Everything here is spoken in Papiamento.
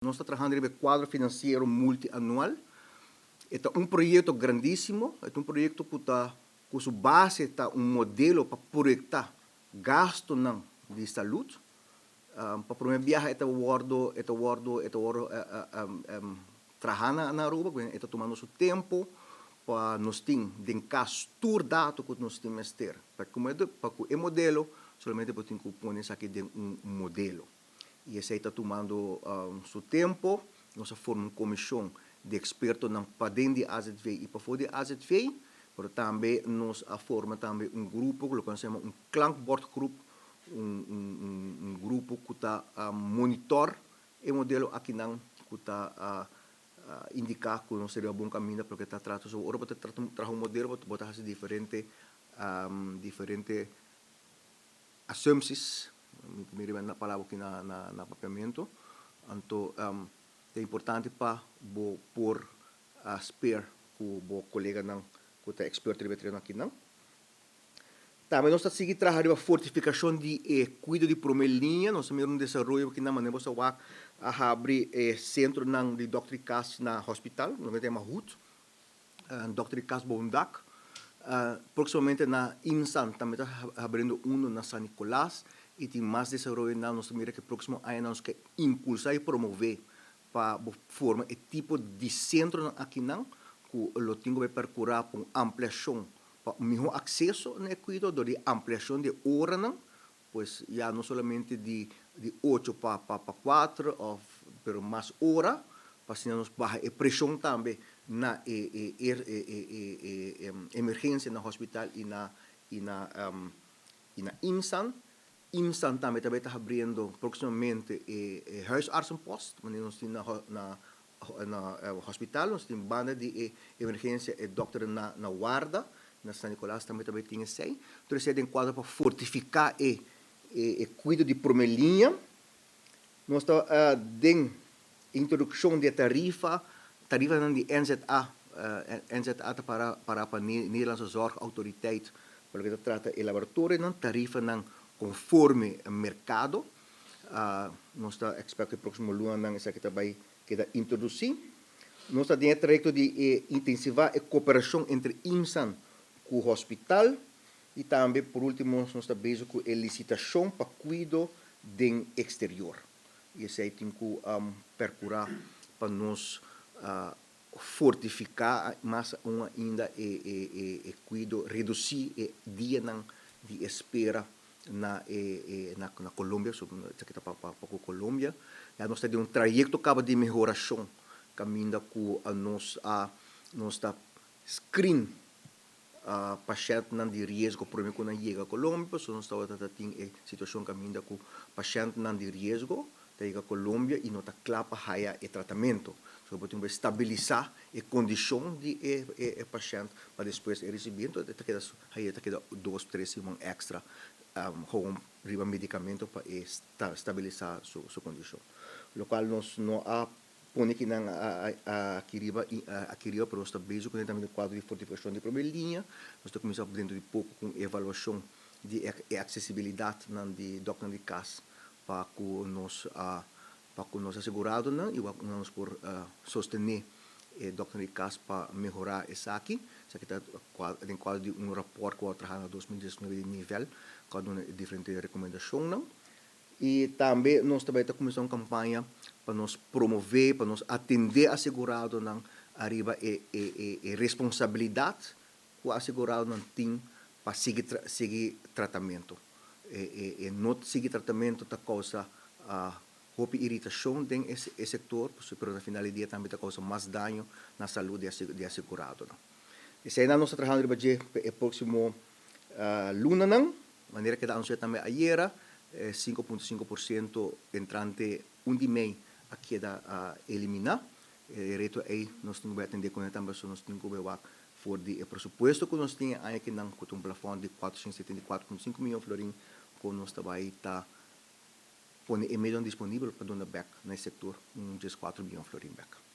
Nos ta trahando riba kuadro finansiero multianual. E ta un proyekto grandísimo, e ta un proyekto ku ta ku su base ta un modelo pa proyektá gastunan di salú. Pa promé biaha e ta wòrdu trahá na Aruba, e ta tumando su tempu pa nos tin den kas tur dato ku nos tin mester. Pa ku e modelo, solamente bo tin ku pone esaki den un modelo. I esei ta tumando su tempu. Nos a forma un komishon di ekspertonan paden di AZV i pafó di AZV, pero tambe nos a forma tambe un grupo, loke nos ta yama un klankbordgroep, un grupo ku ta monitor e modelo akinan, ku ta indiká ku nos ta riba bon kaminda, pasobra ta trata so ora bo ta traha un modelo, bo ta hasi diferente assumpties, mi riba na palabra aki na papiamentu. Anto ta importante pa bo por spar ku bo koleganan ku ta eksperto riba e tereno akinan. Tambe nos ta sigui traha riba fortifikashon di e kuido di promé liña. Nos a mira un desaroyo akinan, manera bo sa wak a habri e sentronan di dòkter di kas na hospital, loke ta yama HUD, dòkter di kas bou un dak. Próksimamente na IMSAN tambe ta habriendo uno na San Nicolas i tin mas desaroyonan. Nos ta mira ku e próksimo añanan nos ke impulsá i promové pa bo forma e tipo di sentronan akinan ku lo tin ku bai perkurá pa un ampliashon, pa un mihó akseso na e kuido dor di ampliashon di e oranan, pues ya no solamente di 8 pa 4 òf pero mas ora, pa asina nos baha e preshon tambe na e emergensia na hospital i na IMSAN. IMSAN tambe ta habriendo próksimamente e huisartsenpost, manera nos tin na hospital, nos tin banda di e emergensia e dòkter na warda, na San Nicolas tambe tin esei. Tur esei den kuadro pa fortifiká e kuido di promé liña. Nos ta den introdukshon di tarifa, tarifanan di NZA. NZA ta para pa Nederlandse Zorgautoriteit, pa loke ta trata e laboratorionan, tarifanan konforme merkado. Nos ta expect e próksimo lunanan esaki ta bai keda introdusí. Nos ta den e trayekto di intensivá e kooperashon entre IMSAN ku hospital i tambe, por último, nos ta bezig ku e lisitashon pa kuido den eksterior. I esei tin ku perkurá pa nos fortifiká mas un ainda e kuido, redusí e dianan di espera na Colombia, so esaki ta pa ku Colombia. Ya nos ta den un trayekto kaba di mehorashon kaminda ku nos ta screen pashèntnan di riesgo promé ku nan yega Colombia, pasobra nos tabata tin e situashon kaminda ku pashèntnan di riesgo ta yega Colombia i no ta kla pa haya e tratamentu. So bo tin ku stabilisá e kondishon di e pashènt pa despues e risibí. Entonces e ta keda e ta keda 2, 3 siman èkstra gewoon riba medikamento pa e stabilisá su kondishon. Lokual nos no a pone kinan aki riba, pero nos ta bezig kuné tambe den kuadro di fortifikashon di promé liña. Nos ta kuminsá dentro di poko ku evaluashon di e aksesibilidatnan di dòkternan di kas pa ku nos aseguradonan i wak nos por sostené e dòkternan di kas pa mehorá esaki. Esaki ta den kuadro di un rapòrt ku a traha na 2019 di nivel ku a duna diferente rekomendashonnan. I tambe nos tambe ta kuminsá un kampaña pa nos promové, pa nos atendé aseguradonan ariba e responsabilidat ku aseguradonan tin pa sigui tratamentu. E no sigui tratamentu ta kousa hopi iritashon den e sektor, pero na final di dia tambe ta kousa mas daño na salú di aseguradonan. Eseinan nos ta trahando riba dje e próksimo lunanan, manera keda anunsiá tambe ayera, 5,5% entrante 1 di mei a keda eliminá. E reto ei nos tin ku bai atendé kuné tambe, so nos tin ku bai wak for di e presupuesto ku nos tin e aña kinan, ku ta un plafòn di 474,5 mion florin, ku nos ta bai ta pone e medionan disponibel pa duna bèk na e sektor un 14 mion florin bèk.